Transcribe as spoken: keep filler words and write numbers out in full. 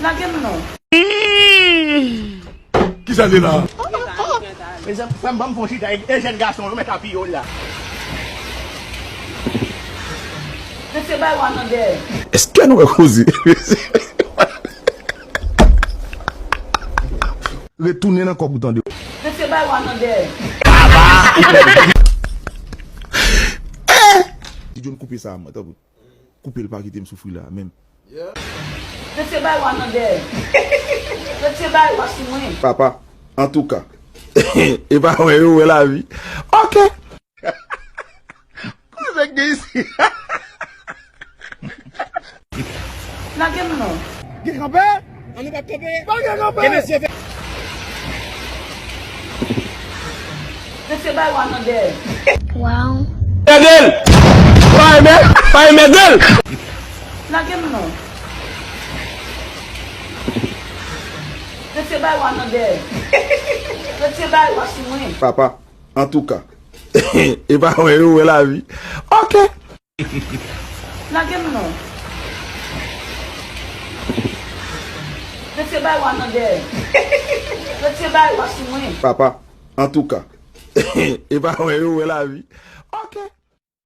Lage m non. Kisa l ye la? Mezanmi, frè m, ban m fè yon chita e jèn gason yo mèt apiye w la. Mesye bay wa nan dèyè. Èske nou wè koze? Retounen nan kòb ou tande. Mesye bay wa nan dèyè. Ti John koupe sa mwen tanpri. Koupe l pa kite m soufri la menm. Mesye bay wa nan dèyè. Mesye bay wa sou mwen. Papa, antouka. E pa wè yo wè lavi. Ok. Koze k gen isi? Lage m non. Gen kanpe? An nou pa kanpe? Pa gen kanpe! Gen mesye fè. Mesye bay wa nan dèyè. Wow. Mèdèl! Pa emè! Pa emè dèl! Lage m non. Mesye bay wa nan dèyè. Mesye bay wa sou mwen. Papa, antouka. E pa wè yo wè lavi. Ok. Lage m non. Mesye bay wa nan dèyè. Mesye bay wa sou mwen. Papa, antouka. E pa wè yo wè lavi. Ok.